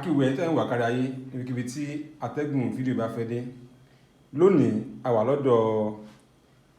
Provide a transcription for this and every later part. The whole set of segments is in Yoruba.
Akíwẹ̀ tẹ́ ń wà kárí ayé, níbikíbi tí atẹ́gùn fídíò bá fẹ́ dé. Lónìí, a wà lọ́dọ̀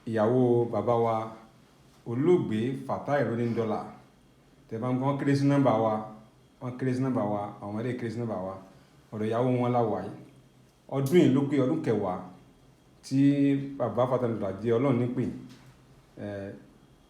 ìyàwó bàbá wa, olóògbé Fatai Rolling Dollar. Tẹ́ bá ń gbọ́, wọ́n kéré sí nọ́mbà wa, wọ́n kéré sí nọ́mbà wa, àwọn ọmọdé kéré sí nọ́mbà wa. Ọ̀dọ̀ ìyàwó wọn la wà yìí. Ọdún yìí ló pé ọdún 10 tí bàbá Fatai Rolling Dollar jẹ́ Ọlọ́run nípè.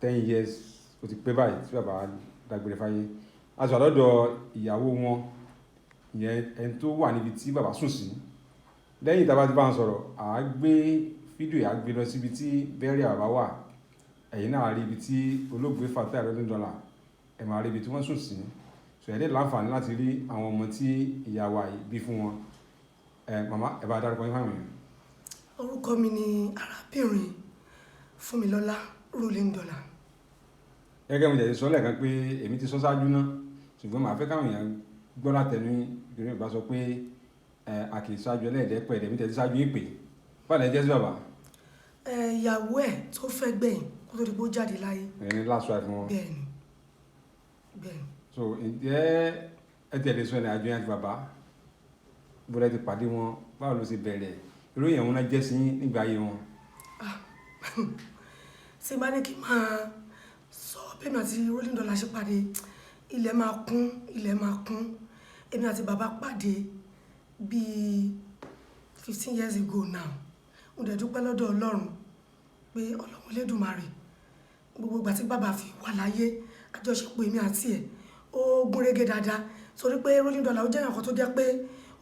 10 years ó ti pé báyìí tí bàbá dágbére fáyé. A sọ lọ́dọ̀ ìyàwó wọn, ìyẹn ẹni tó wà níbi tí bàbá sùn sí. Lẹ́yìn tá a bá ti bá wọn sọ̀rọ̀, à á gbé fídíò yìí, à á gbé lọ síbi tí burial bàbá wà. Ẹ̀yin náà rí ibi tí olóògbé Fatai Rolling Dollar, ẹ̀ máa rí ibi tí wọ́n sùn sí. Sọ ẹ̀ dẹ́ láǹfààní láti rí àwọn ọmọ tí ìyá wa yìí bí fún wọn. Ẹ màmá, ẹ bá dárúkọ yín fáwọn èèyàn. Orúkọ mi ni arábìnrin Fúnmilọ́lá Rolling Dollar. Gẹ́gẹ́ bí mo tẹ̀sí sọ lẹ́ẹ̀kan pé èmi ti sọ ṣáájú náà, ṣùgbọ́n màá fẹ́ káwọn èèyàn gbọ́ látẹnu yín. Ìgbìmọ̀ ìbá sọ pé ẹ a kì í ṣáájú ẹlẹ́ẹ̀dẹ́pẹ̀ẹ́dẹ́, èmi tẹ̀sí ṣáájú yín pé báwo lẹ jẹ́ sí bàbá? Ẹ ìyàwó ẹ̀ tó fẹ́ gbẹ̀yìn kó tó di pé ó jáde láyé. Ẹ̀yin ní last wife wọn? Bẹ́ẹ̀ni. So ǹjẹ́ ẹ tẹ̀lé sọ ìrìn àjò yẹn àti bàbá, bó lẹ ti pàdé wọn, báwo ló ṣe bẹ̀rẹ̀, irú èèyàn wọn náà jẹ́ sí yín nígbà ayé wọn? Tí n bá ní kí n máa sọ bí èmi àti Rolling Dollar ṣe pàdé, ilẹ̀ máa kún, ilẹ̀ máa kún. Èmi àti bàbá pàdé bíi 15 years ago now. Mo dẹ̀ dúpẹ́ lọ́dọ̀ Ọlọ́run pé Ọlọ́run Elédùmarè, gbogbo ìgbà tí bàbá fi wà láyé, àjọṣepọ̀ èmi àti ẹ̀ ó gúnrégé dáadáa, torí pé Rolling Dollar, ó jẹ́ èèyàn kan tó jẹ́ pé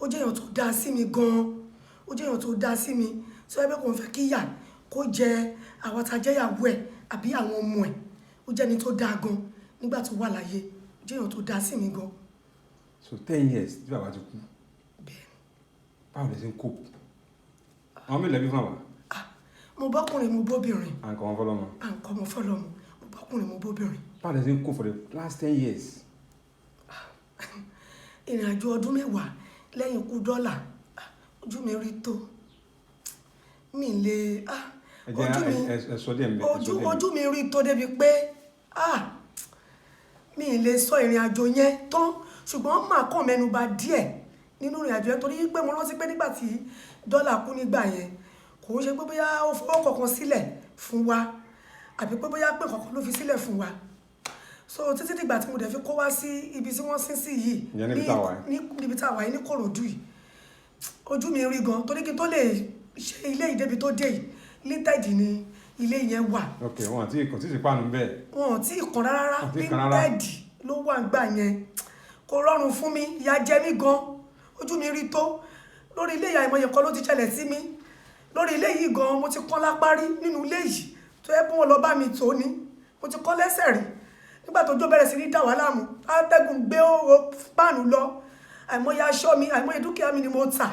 ó jẹ́ èèyàn tó dáa sí mi gan-an. Ó jẹ́ èèyàn tó dáa sí mi tí wọ́n pẹ́ kò ń fẹ́ kí ìyà kó jẹ àwọn tá a jẹ́ ìyàwó ẹ̀ àbí àwọn ọmọ ẹ̀. Ó jẹ́ ẹni tó dáa gan nígbà tó wà láyé. Ó jẹ́ èèyàn tó dáa sí mi gan. So 10 years tí bàbá ti kú? Bẹ́ẹ̀. Báwo lẹ ṣe ń cope? Àwọn mélòó lẹ bí fún bàbá? Ah, mo bọ́kùnrin, mo bóbìnrin. À ń kọ́ wọn fọlọ́mọ. À ń kọ́ ọmọ fọlọ́mọ. Mo bọ́kùnrin, mo bóbìnrin. Báwo lẹ ṣe ń cope for the last 10 years? Ìrìn àjò ọdún 10 lẹ́yìn ikú Dọ́là, ah, ojú mi rí tó mi lè, ah, Ẹ jẹ́ ojú mi ẹ sọ díẹ̀ ńbẹ̀, ẹ sọ ojú díẹ̀ ńbẹ̀. Ojú mi rí tó débi pé, ah, mi lè sọ ìrìn àjò yẹn tán, ṣùgbọ́n màá kàn mẹ́nu bà díẹ̀ nínú ìrìn àjò yẹn, torí pé mo rántí pé nígbà tí Dọ́là kú nígbà yẹn, kò ń ṣe pé bóyá ó fọwọ́ kankan sílẹ̀ fún wa, àbí pé bóyá pé kankan ló fi sílẹ̀ fún wa. So títí dìgbà tí mo dẹ̀ fi kó wá sí ibi tí wọ́n sin sí yìí, Ìyẹn níbi tá a wà yìí. Níbi tá a wà yìí ní Kòròdú yìí, ojú mi rí gan, torí kí n tó lè ṣe ilé yìí débi tó dé yìí, lintel ni ilé yẹn wà. Ok, wọn àti kò tí ì sí páànù bẹ́ẹ̀? Wọn ò tí ì kàn rárá. Wọn ò tí ì kàn rárá. Lintel ló wà gbà yẹn. Kò rọrùn fún mi, ìyà jẹ mí gan, ojú mi rí tó lórí ilé. Ìyà ìmọ̀ye kan ló ti ṣẹlẹ̀ sí mi lórí ilé yìí gan. Mo ti kán lápá rí nínú ilé yìí tó yẹ kí wọ́n lọ bá mi tó ní. Mo ti kán lẹ́sẹ̀ rí nígbà tó jó bẹ̀rẹ̀ sí ní dà wá láàmú, atẹ́gùn gbé ó páànù lọ. Àìmọye aṣọ mi, àìmọye dúkìá mi ni mo tà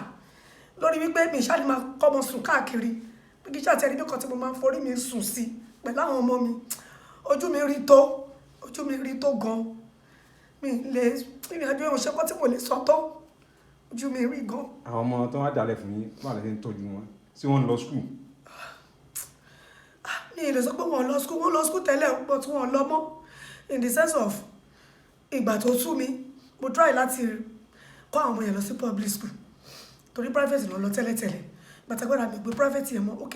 lórí wípé mi ṣáà ní máa kọ́mọ sùn káàkiri, pé kí ṣáà tẹ̀lé bí kan tí mo máa ń forí mi sùn sí pẹ̀lú àwọn ọmọ mi. Ojú mi rí tó, ojú mi rí tó gan. Mi lè ìrìn àjò ìrànṣẹ́ kọ́ tí mo lè sọ tó, ojú mi rí gan. Àwọn ọmọ tó wá dálẹ̀ fún yín, báwo lẹ ṣe ń tọ́jú wọn? Sí wọ́n ń lọ school? Mi ì lè sọ pé wọ́n lọ school. Wọ́n lọ school tẹ́lẹ̀, but wọ́n lọ mọ́, in the sense of ìgbà tó sú mi, mo try láti kọ́ àwọn ọmọ yẹn lọ sí public school, torí private lọ lọ tẹ́lẹ̀tẹ́lẹ̀. Gbàtàgbàrà mi gbé private yẹn mọ́, ok,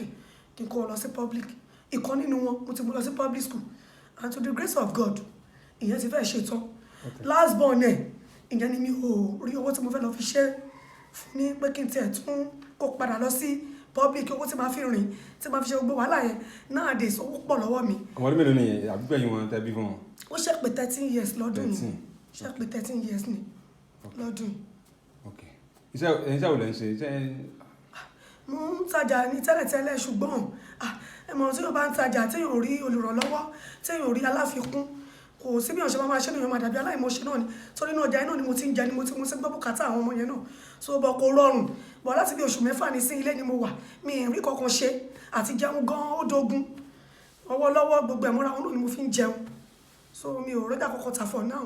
kí n kó wọn lọ sí public. Ìkan nínú wọn, mo ti mú lọ sí public school, and to the grace of God, ìyẹn ti fẹ́ ṣe tán. Last born ẹ̀, ìyẹn ni mi ò rí owó tí mo fẹ́ lọ fi ṣe fún ní pé kí n tiẹ̀ tún kó padà lọ sí public, owó tí màá fi rìn, tí màá fi ṣe gbogbo wàhálà yẹn. Nowadays, owó pọ̀ lọ́wọ́ mi. Ọmọ ọdún mélòó ni àbígbẹ̀yìn wọn tẹ́ bí fún wọn? Ó ṣe pé 13 years lọ́dún yìí. 13. Ṣe pé 13 years ni lọ́dún yìí. Ok, iṣẹ́ ẹ̀yin, iṣẹ́ wo lẹ ń ṣe? Iṣẹ́ Mo ń tajà ní tẹ́lẹ̀tẹ́lẹ̀, ṣùgbọ́n, ah, ẹ mọ̀, tí yóò bá ń tajà, tí yóò rí olùrànlọ́wọ́, tí yóò rí aláfikún, kò sí bí ọ̀ṣẹ́ máa ṣe ní, ìyọ̀n dàbí aláìmọ̀ṣe náà ni, torí náà ọjà yẹn náà ni mo ti ń jẹ, ni mo ti ń gbọ́ bùkátà àwọn ọmọ yẹn náà. So bọ̀ kò rọrùn bọ̀. Láti bí oṣù 6 ní sí, ilé ni mo wà, mi ì rí kankan ṣe. Àti jẹun gan ó dogun ọwọ́lọ́wọ́. Gbogbo ẹ̀mọ́ra wọn náà ni mo fi ń jẹun. So mi ò rọ́jà kankan tà for now,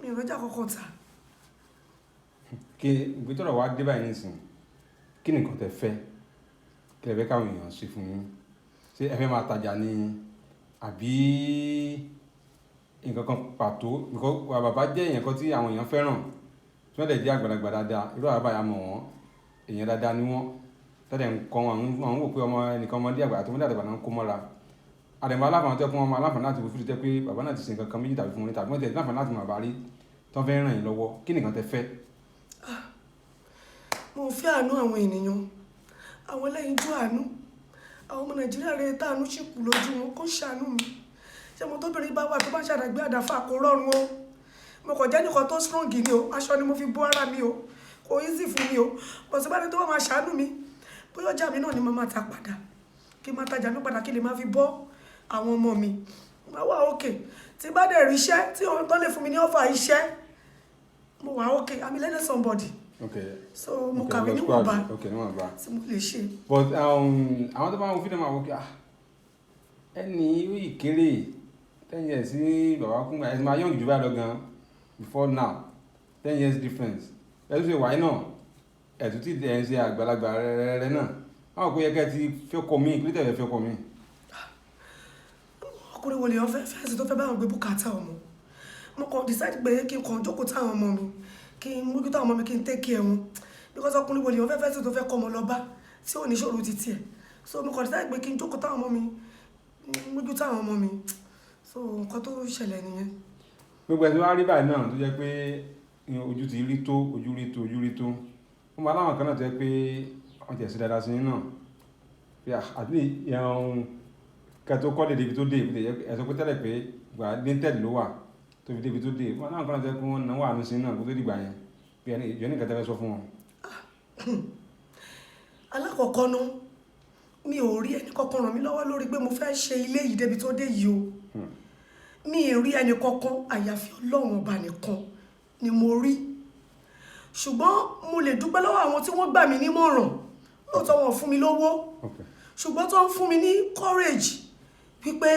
mi ò rọ́jà kankan tà. Kí ìgbé tọ́rọ̀ wá dé báyìí nísìnyí, kí ni nǹkan tẹ́ fẹ́? Kí lẹ fẹ́ káwọn èèyàn ṣe fún yín? Ṣé ẹ fẹ́ máa tajà ni, àbí nǹkan kan pàtó? Because bàbá jẹ́ èèyàn kan tí àwọn èèyàn fẹ́ràn. Tí wọ́n dẹ̀ jẹ́ àgbàlagbà dáadáa, irú àwọn báyà mọ̀ wọ́n, èèyàn dáadáa ni wọ́n. Tẹ́lẹ̀ ń kọ́ wọn, àwọn wò pé ọmọ ẹnìkan, ọmọdé àgbà àti ọmọdé àgbà náà ń kó mọ́ra. Àdèmọ́ aláfààní tó kún ọmọ aláfààní láti wo fídíò tẹ́ pé bàbá náà ti ṣe nǹkan kan méjì tàbí fún wọn, tàbí wọ́n tẹ̀ láǹfààní láti mọ̀ bàbá rí, tó fẹ́ ràn yín lọ́wọ́. Kí nìkan tẹ fẹ́? Mo fẹ́ àánú àwọn ènìyàn, àwọn ẹlẹ́yinjú àánú, àwọn ọmọ Nàìjíríà rere táànú sì kù lójú wọn, kó ṣàánú mi. Ṣé mo tóbìnrin bá wà tó bá ń ṣàdàgbé àdàfà, kò rọrùn o. Mo kàn jẹ́ nìkan tó strong ni o, aṣọ ni mo fi bọ́ ara mi o, kò easy fún mi o. Bọ̀sẹ̀ bá ní tó bá máa ṣàánú mi, bóyá ọjà mi náà ni mo máa ta padà, kí n máa tajà mi padà, kí lè máa fi bọ́ àwọn ọmọ mi, máa wà okay. Tí bá dẹ̀ rí iṣẹ́ tí wọ́n tó lè fún mi ní offer iṣẹ́, mo wà okay. I'm learning somebody. So mo kàwé níwọ̀nba Níwọ̀nba tí mo lè ṣe. But àwọn tó bá ń wo fídíò máa wò pé, ah, ẹni yìí kéré, 10 years sí bàbá kún, ẹ máa young jù báyìí lọ gan before now, 10 years difference. Ẹ tún ṣe wáyé náà, ẹ tún ti ẹ̀ ń ṣe àgbàlagbà rẹ́rẹ́rẹ́ náà, báwo kò yẹ kẹ́ ẹ ti fẹ́ ọkọ mi? Kí ló tẹ̀lé fẹ́ ọkọ mi? Ọkùnrin wo lèèyàn fẹ́ fẹ́ẹ̀sì tó fẹ́ báwọn gbé bùkátà ọmọ? Mo kàn decide pé kí n kàn jókòó táwọn ọmọ mi, kí n mójútó àwọn ọmọ mi, kí n take care wọn, because ọkùnrin wo lèèyàn fẹ́ fẹ́ẹ̀sì tó fẹ́ kọ́ ọmọ lọ bá tí ò ní ṣòro títí ẹ̀? So mo kàn decide pé kí n jókòó táwọn ọmọ mi, mójútó àwọn ọmọ mi. So nǹkan tó ṣẹlẹ̀ nìyẹn. Gbogbo ẹ̀sìn wá rí báyìí náà tó jẹ́ pé ojú ti rí tó, ojú rí tó, ojú rí tó. Wọ́n máa láwọn kan náà tó jẹ́ pé wọ́n ti ẹ̀sìn dáadáa sí yín náà pé àti kẹ́ tó kọ́ débi tó dé. Ẹ sọ pé tẹ́lẹ̀ pé gbà lintel ló wà tó fi débi tó dé. Wọ́n láwọn kan náà tó jẹ́ pé wọ́n náwó àánú sí náà kó tó dìgbà yẹn, bí ẹni ìjọ ní nǹkan tẹ́ fẹ́ sọ fún wọn. Alákọ̀ọ́kọ́ náà, mi ò rí ẹnì kankan ràn mí lọ́wọ́ lórí pé mo fẹ́ ṣe ilé yìí débi tó dé yìí o. Mi ì rí ẹnì kankan, àyàfi Ọlọ́run Ọba nìkan ni mo rí. Ṣùgbọ́n mo lè dúpẹ́ lọ́wọ́ àwọn tí wọ́n gbà mí nímọ̀ràn. Lóòótọ́, wọn ò fún mi lówó, ṣùgbọ́n tó ń fún mi ní courage wípé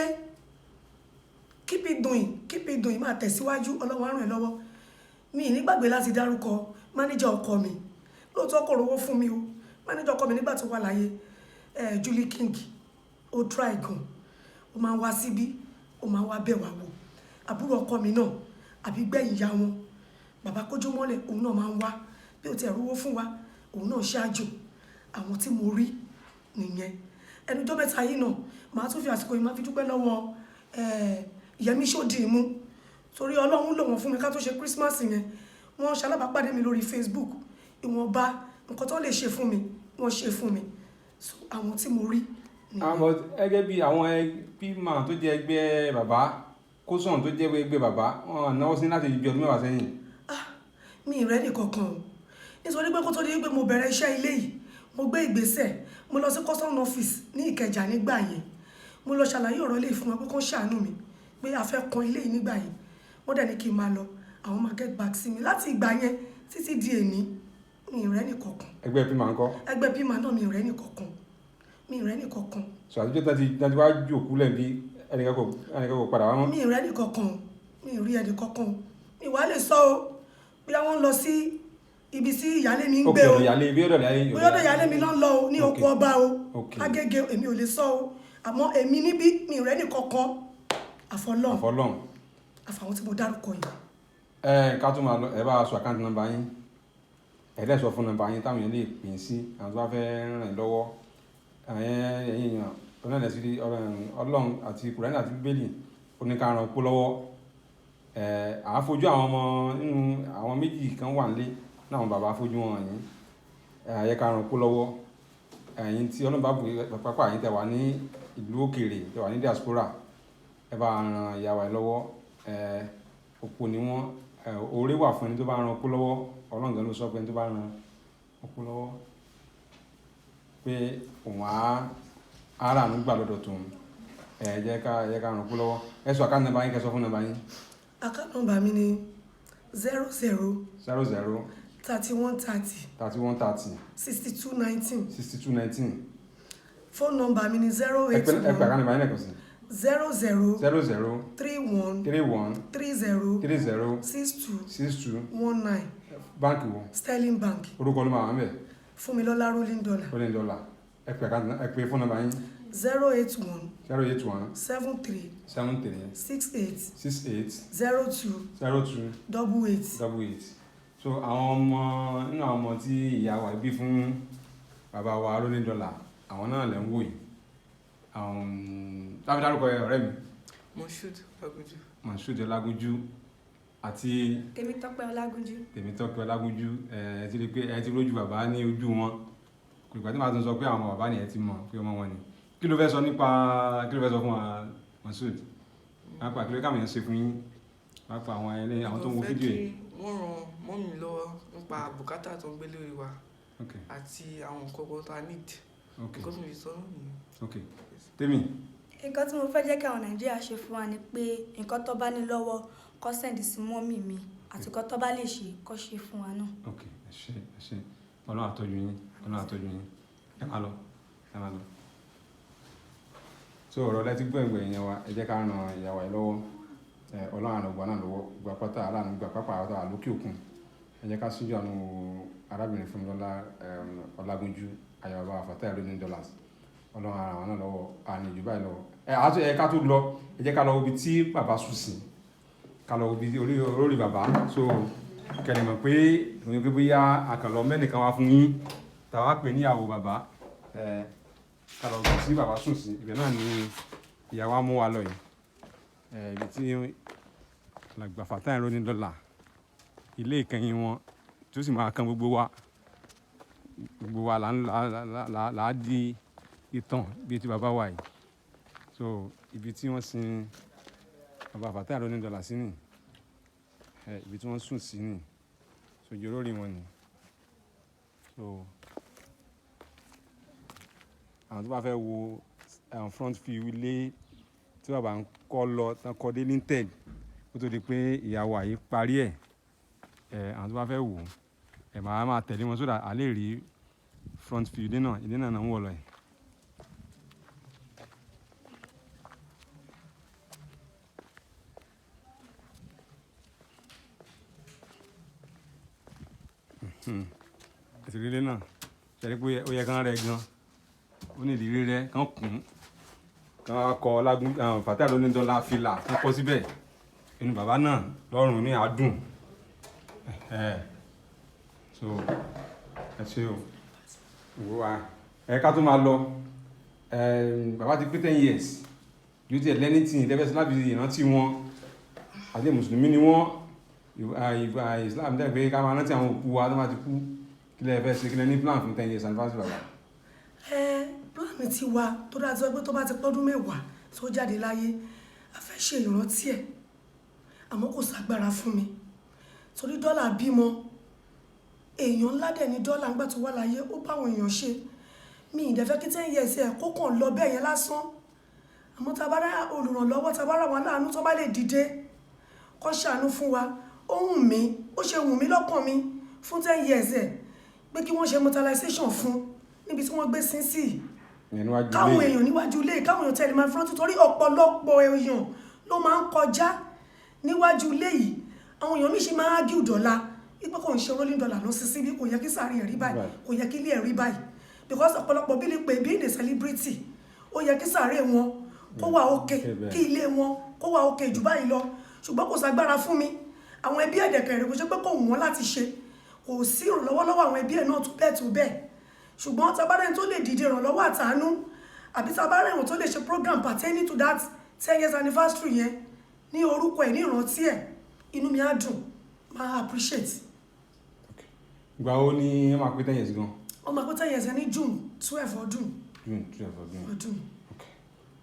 keep it doing, keep it doing, máa tẹ̀síwájú, Ọlọ́run á ràn ẹ́ lọ́wọ́. Mi ì nígbàgbé láti dárúkọ mánéjà ọkọ mi. Lóòótọ́, kò rówó fún mi o. Mánéjà ọkọ mi nígbà tó wà láyé, Julie King, ó try gan. Ó máa ń wá síbí, ó máa ń wá bẹ̀ wá wò. Àbúrò ọkọ mi náà, àbí gbẹ̀yìn ìyá wọn, bàbá kójú mọ́lẹ̀, òun náà máa ń wá. Bí ó ti ẹ̀ rówó fún wa, òun náà ṣáájú. Àwọn tí mo rí nìyẹn. Ẹnujọ́ mẹ́ta yìí náà, màá tún fi àsìkò yìí máa fi dúpẹ́ lọ́wọ́ Yẹmí Ṣódìmú, torí Ọlọ́run lò wọ́n fún mi ká tó ṣe Christmas yẹn. Wọ́n ṣalábàápàdé mi lórí Facebook. Ìwọ̀nba nǹkan tó lè ṣe fún mi, wọ́n ṣe fún mi. So àwọn tí mo rí nìyẹn. Àwọn gẹ́gẹ́ bí àwọn ẹbí máa tó jẹ́ ẹgbẹ́ bàbá kósàn, tó jẹ́ ẹgbẹ́ bàbá, wọn náwó sí láti ibi ọdún 10 sẹ́yìn. Ah, mi ì rẹ́nì kankan o, nítorí pé kó tó di pé mo bẹ̀rẹ̀ iṣẹ́ ilé yìí, mo gbé ìgbésẹ̀, mo lọ sí custom office ní Ìkẹjà nígbà yẹn. Mo lọ ṣàlàyé ọ̀rọ̀ ilé fún wọn pé kó ṣàánú mi, pé a fẹ́ kan ilé yìí nígbà yẹn. Wọ́n dẹ̀ ní kí n máa lọ, àwọn máa get back sí mi. Láti ìgbà yẹn títí di èní, mi ì rẹ́nì kankan. Ẹgbẹ́ pímà ńkọ́? Ẹgbẹ́ pímà náà, mi ì rẹ́nì kankan, mi ì rẹ́nì kankan. Sọ àtijọ́ tí wàá jòkú lẹ̀ bí ẹnìkan kò padà wá mọ́. Mi ì rẹ́nì kankan, mi ì rí ẹnì kankan. Mi wàá lè sọ o, bóyá wọ́n ń lọ sí ibi tí ìyálé mi ń gbé o. Ọ̀dọ̀ ìyálé bí, ọ̀dọ̀ ìyálé. Bóyá ọ̀dọ̀ ìyálé mi ló ń lọ o ní oko ọba o, Agége, èmi ò lè sọ o. Àmọ́ èmi níbí, mi ì rẹ́nì kankan àfọlọ́run. Àfọlọ́run. Àfàwọn tí mo dárúkọ yìí. Ẹ ká tó máa lọ, ẹ bá a sọ account number yín, ẹ dẹ́ sọ fún nọ́mbà yín táwọn èèyàn lè pè é sí, àwọn tó bá fẹ́ ràn yín lọ́wọ́. Ẹ̀yin èèyàn ọlọ́run ẹ̀sìn Ọlọ́run àti Kùránì àti Bíbélì ó ní ká ran opó lọ́wọ́. Ẹ̀ à á fojú àwọn ọmọ nínú àwọn méjì kan wà nílé náà, àwọn bàbá fojú wọn yín. Ẹ̀ yẹ ká ran opó lọ́wọ́. Ẹ̀yin tí Ọlọ́run bá bù pápá, ẹ̀yin tẹ́ wà ní ìlú òkèèrè, tẹ́ wà ní diaspora, ẹ bá ran ìyá wa lọ́wọ́. Ẹ̀ opó ni wọ́n. Ẹ̀ oore wà fún ẹni tó bá ran opó lọ́wọ́. Ọlọ́run gan ló sọ pé ẹni tó bá ran opó lọ́wọ́ pé òun á ara àánú gbà lọ́dọ̀ tòun. Ẹ jẹ́ ká ran opó lọ́wọ́. Ẹ sọ account number yín, kẹ́ sọ fún nọ́mbà yín. Account number mi ni 00 00 31 30 31 30 62 19. 62 19. Phone number mi ni zero ẹ eight pé ẹ pé one account number yín lẹ́ẹ̀kan sí. 00 00 31 31 30 30 62 62 19. Báńkì wo? Sterling Bank. Orúkọ ló máa wà ń bẹ̀? Fúnmilọ́lá Rolling Dollar. Rolling Dollar. Ẹ pè account, ẹ pè phone number yín. 081 081 73 73 68 68 02 02 88. 88. So àwọn ọmọ nínú àwọn ọmọ tí ìyá wa bí fún bàbá wa Rolling Dollar, àwọn náà lẹ́ ń wò yìí. Tábí dárúkọ ẹ, ọ̀rẹ́ mi. Moshood Ọlágúnjú. Moshood Ọlágúnjú àti Tèmítọ́pẹ́ Ọlágúnjú. Tèmítọ́pẹ́ Ọlágúnjú. Ẹ ti rí pé ẹ ti rójú bàbá ní ojú wọn. Kò ìgbà tí màá tún sọ pé àwọn ọmọ bàbá nìyẹn, ti mọ̀ pé ọmọ wọn ni. Kí ló fẹ́ sọ nípa, kí ló fẹ́ sọ fún wa, Moshood? Pápá kí ló káwọn èèyàn ṣe fún yín, pápá àwọn ẹlẹ́yìn, àwọn tó ń wo Mo fẹ́ fídíò yìí? kí wọ́n ran mummy lọ́wọ́ nípa bùkátà tó ń gbé lórí wa àti àwọn nǹkan kan tá a need. Nǹkan tó ń fi sọ náà nìyẹn. Ok, Tèmi. Nǹkan tí mo fẹ́ jẹ́ kí àwọn Nàìjíríà ṣe fún wa ni pé nǹkan tó bá ní lọ́wọ́ kó send sí mummy mi, àti nǹkan tó bá lè ṣe kó ṣe fún wa náà. Ok, ẹ ṣé, ẹ ṣé. Ọlọ́run á tọ́jú yín, Ọlọ́run á tọ́jú yín. Ẹ máa lọ, ẹ máa lọ. So ọ̀rọ̀ lẹ́tí gbọ́ ìgbẹ̀ yẹn wa. Ẹ jẹ́ ká ran ìyàwó ẹ lọ́wọ́. Ẹ Ọlọ́run àrùn ọgbà náà lọ́wọ́ gba pátá aláàánú gba pápá àwọn àlókè òkun. Ẹ jẹ́ ká síjú àánú arábìnrin Fúnmilọ́lá Ọlágúnjú, aya bàbá Fatai Rolling Dollars. Ọlọ́run ara àwọn náà lọ́wọ́. Àní ìjù báyìí lọ́wọ́. Ẹ àtú ẹ ká tó lọ, ẹ jẹ́ ká lọ ibi tí bàbá sùn sí, ká lọ ibi orí orí bàbá, so kẹ́lẹ́ mọ̀ pé òun pé bóyá àkànlọ mẹ́nìkan wá fún yín tàwa pè níyàwó bàbá. Ẹ ká lọ ibi tí bàbá sùn sí. Ibẹ̀ náà ni ìyàwó á mú wa lọ yìí. Ẹ ibi tí alàgbà Fatai Rolling Dollar, ilé ìkẹyìn wọn tí ó sì máa kan gbogbo wa, gbogbo wa là ń là là là là á di ìtàn bíi ti bàbá wa yìí. So ibi tí wọ́n sin bàbá Fatai Rolling Dollar sí ni, ẹ ibi tí wọ́n sùn sí ni. So ìjọ lórí wọn ni. So àwọn tó bá fẹ́ wo front view ilé tí bàbá ń kọ́ lọ tán, kọ́ dé lintel kó tó di pé ìyàwó àyè parí ẹ̀. Ẹ̀ àwọn tó bá fẹ́ wò, ẹ̀ máa máa tẹ̀lé wọn sódà a lè rí front view ilé náà. Ilé náà náà ń wọ̀ lọ yìí. Ẹ̀sìn ilé náà ṣe pé ó yẹ kán rẹ gan, ó ní ìdílé rẹ kán kùn kán kọ Ọlágún Fatai Rolling Dollar fìlà kán kọ́ síbẹ̀. Inú bàbá náà lọ́rùn ní àádùn. So ẹ ṣe o, ìwọ wa ẹ ká tó máa lọ. Bàbá ti pé 10 years. Yóò tiẹ̀ lẹ́ni tí ìtẹ́fẹ́sí láti ìrántí wọn, àti mùsùlùmí ni wọ́n, ìgbà Islam dẹ́ pé ká máa rántí àwọn òkú wa tó máa ti kú. Kí lẹ fẹ́ ṣe? Kí lẹ ní plan fún 10 years anniversary bàbá? Ẹ plan ti wa tó dáa sọ pé tó bá ti pọ́dún 10 tó jáde láyé, a fẹ́ ṣe ìrántí ẹ̀, àmọ́ kò ságbára fún mi torí dọ́là bímọ. Èèyàn ńlá dẹ̀ ní dọ́là ńgbà tó wà láyé, ó bá àwọn èèyàn ṣe. Mi ì dẹ̀ fẹ́ kí 10 years ẹ̀ kó kàn lọ bẹ́ẹ̀ yẹn lásán. Àmọ́ tá a bá rá olùrànlọ́wọ́, tá a bá rà wọn láàánú tó bá lè dìde kó ṣàánú fún wa, ó wù mí, ó ṣe wù mí lọ́kàn mi fún 10 years ẹ̀ pé kí wọ́n ṣe immortalization fún níbi tí wọ́n gbé sí sí ìyẹn níwájú káwọn ilé. Èèyàn níwájú ilé, káwọn èèyàn tẹ̀lé máa fọ́n, torí ọ̀pọ̀lọpọ̀ èèyàn ló máa ń kọjá níwájú ilé yìí. Àwọn èèyàn míì ṣe máa ń ágìw dọ́là wípé kò ń ṣe Rolling Dollar ló sí síbí, kò yẹ kí sàárè ẹ̀ rí báyìí, kò yẹ kí ilé ẹ̀ rí báyìí, because ọ̀pọ̀lọpọ̀ bí lè pè being a celebrity, ó yẹ kí sàárè wọn kó wà okay, okay bẹ́ẹ̀. Kí ilé wọn kó wà okay jù báyìí lọ. Ṣùgbọ́n kò ságbára fún mi. Àwọn ẹbí ẹ̀dẹ̀kẹ̀rẹ̀, kò ṣe pé kò wù wọ́n láti ṣe, kò sí ìrànlọ́wọ́ lọ́wọ́ àwọn ẹbí ẹ̀ náà tó bẹ́ẹ̀ tó bẹ́ẹ̀. Ṣùgbọ́n tabarẹ́ni tó lè dìde ìrànlọ́wọ́ àtàánú, àbí tabarẹ́ni tó lè ṣe program pertaining to that 10 years anniversary yẹn ní orúkọ ẹ̀, ní ìrántí ẹ̀, inú mi á dùn, máa appreciate. Ìgbà wo ni ẹ máa pé 10 years gan? Ó máa pé 10 years ní June 12 ọdún. June 12 ọdún. Ọdún.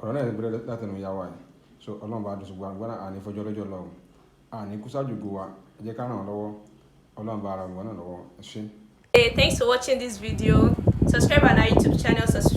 Ọ̀rọ̀ náà ti bẹ̀rẹ̀ látẹnu ìyá wa yìí. So Ọlọ́run bá dùn, ṣùgbọ́n àgbọ̀nà àní fọjọ́ lọ́jọ́ lọ, àní kú sáájú go wa. Ẹ jẹ́ ká ràn án lọ́wọ́. Ọlọ́run bá ara wọn náà lọ́wọ́. Ẹ ṣé. Hey, thanks for watching this video. Subscribe on our YouTube channel, subscribe.